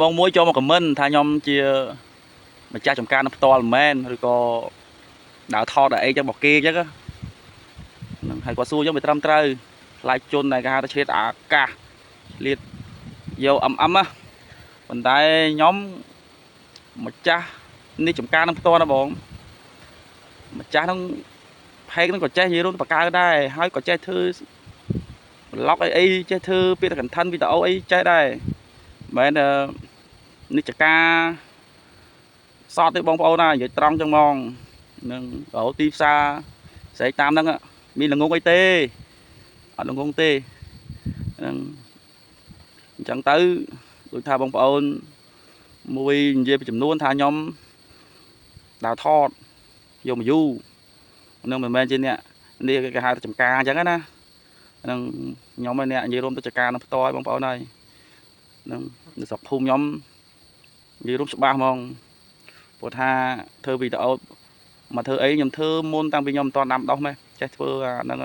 បងមួយចូលមកខមមិនថាខ្ញុំជាម្ចាស់ចំការនឹងផ្ទាល់មិនមែនឬក៏ដើរថតអីចឹងរបស់គេចឹងហ្នឹងហើយគាត់សួរចឹងវាត្រឹមត្រូវខ្លាចជនដែលគេហៅថាឆ្លៀតអាកាសឆ្លៀតយកអឹមអឹមណាប៉ុន្តែខ្ញុំម្ចាស់នេះចំការនឹងផ្ទាល់ណាបងម្ចាស់នឹងផេកនឹងក៏ចេះនិយាយរួមបកកើតដែរហើយក៏ចេះធ្វើប្លុកអីអីចេះធ្វើពាក្យ content វីដេអូអីចេះដែរមិនមែននិច្ចការសតទេបងប្អូនណានិយាយត្រង់ចឹងហ្មងនឹងរកទីផ្សារស្រែកតាមហ្នឹងមានល្ងងអីទេអត់ល្ងងទេហ្នឹងអញ្ចឹងទៅដូចថាបងប្អូនមួយនិយាយពីចំនួនថាខ្ញុំដើរថតយកមកយូរនឹងមិនមែនជាអ្នកនេះគេហៅថាចំការអញ្ចឹងណានឹងខ្ញុំឯអ្នកនិយាយរួមទៅចំការនឹងផ្ទាល់បងប្អូនហើយនឹងនៅស្រុកភូមិខ្ញុំនិយាយរួមច្បាស់ហ្មងព្រោះថាធ្វើវីដេអូមកធ្វើអីខ្ញុំធ្វើមុនតាំងពីខ្ញុំមិនទាន់ដាំដុះម៉េះចេះធ្វើអាហ្នឹង